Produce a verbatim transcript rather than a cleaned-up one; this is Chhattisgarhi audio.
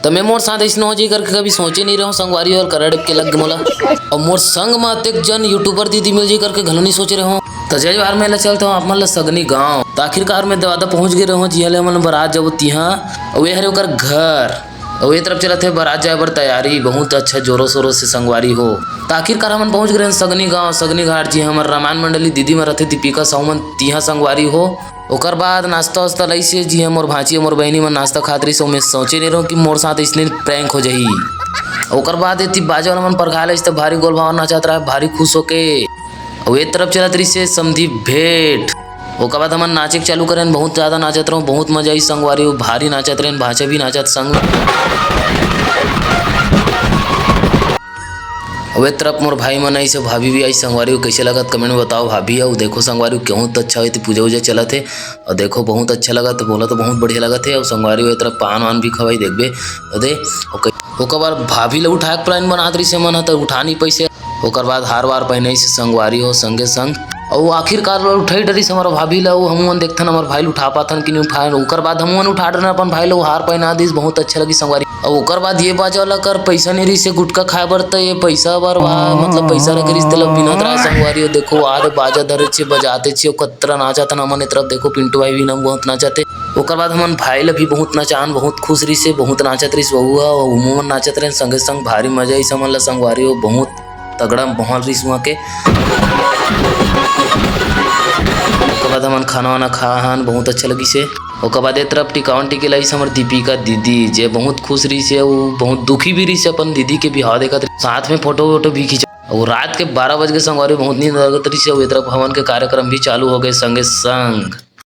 त मैं मोर साथ अइसने हो जाही करके कभी सोचे नइ रहेंव संगवारी हो, अउ करड़ के लग गे मोला। अउ मोर संग म अतेक जन YouTuber दीदी मिल जाही करके घलो नइ सोचे रहेंव। त जय जोहार, मैं ले चलत हंव आप मन ल सगनी गांव। त आखिरकार मैं दवादा पहुंच गे रहेंव, जिहां ले हमन बारात जाबो तिहां। अउ ये हरे ओकर घर। अउ ये तरफ चलत हे बारात जाए बर तैयारी, बहुत अच्छा जोरों शोरों से संगवारी हो। त आखिरकार हमन पहुंच गे रहेन सगनी गांव, सगनी घाट, जिहां हमर रामायण मंडली दीदी मन रथे, दीपिका साहू मन, तिहां संगवारी हो। ओकर बाद नाश्ता वास्ता लइसे, जिहां मोर भांची अउ मोर बहिनी मन नाश्ता खात रहिस, अउ मैं सोचे नइ रहेंव कि मोर साथ अइसने prank हो जाही। ओकर बाद एती बाजा वाला मन परघाय लइस, त भारी गोल भावर नाचत रहे, भारी खुश होके। अउ ए तरफ चलत रहिसे समधी भेंट। ओकर बाद हमन नाचे के चालू करेन, बहुत ज्यादा नाचत रहेन, बहुत मजा आइस संगवारी हो, भारी नाचत रहेन, भांचा भी नाचत संग में। अउ ए तरफ मोर भाई मन आइस, भाभी भी आइस संगवारी हो, कइसे लगत comment में बताओ भाभी। अउ देखो संगवारी हो, केहू त अच्छा होय, एती पूजा उजा चलत हे, अउ देखो बहुत अच्छा लगत हे, मोला तो बहुत बढ़िया लगत हे। अउ संगवारी हो, ए तरफ पान वान भी खवाही, देखबे, अउ दे, ओकर, ओकर बाद भाभी ल उठाए के plan बनात रहिसे मन ह, त उठा नइ पाइसे। ओकर बाद हार वार पहिनाइसे संगवारी हो संगे संग। अउ आखिरकार ल उठाई डरिस हमर भाभी ल, अउ हमन देखथन हमर भाई ल उठा पाथन कि नइ उठाए। ओकर बाद हमन उठा डरन अपन भाई ल, अउ हार पहिना दिस, बहुत अच्छा लगिस संगवारी। अउ ओकर बाद ये बाजा वाला कर पइसा नइ रहिसे गुटखा खाए बर, त ये पइसा बर वा-, मतलब पइसा रखे रहिस, तेला बिनत रहे संगवारी हो। देखो, आरे बाजा धरे छे, बजाते छे, अउ कतरा नाचत हन हमन। ए तरफ देखो, पिंटू भाई भी न बहुत नाचत हे। ओकर बाद हमन भाई ल भी बहुत नचान, बहुत खुश रहिसे, बहुत नाचत रहिस वहू ह, अउ हमन नाचत रहेन संगे संग। भारी मजा आइस हमन ल संगवारी हो, बहुत तगड़ा माहौल रहिस उहाँ के। ओकर बाद हमन खाना वाना खा हन, बहुत अच्छा लगिस हे। ओकर बाद ए तरफ टिकावन टिके लाइस हमर दीपिका दीदी, जे बहुत खुश रहिस हे, अउ बहुत दुखी भी रहिस हे अपन दीदी के बिहाव देखत रहिस। साथ में फोटो वोटो भी खींचा। अउ रात के बारह बज के संगवारी, बहुत नींद लगत रहिस हे, अउ ए तरफ हवन के कार्यक्रम भी चालू हो गे संगे संग।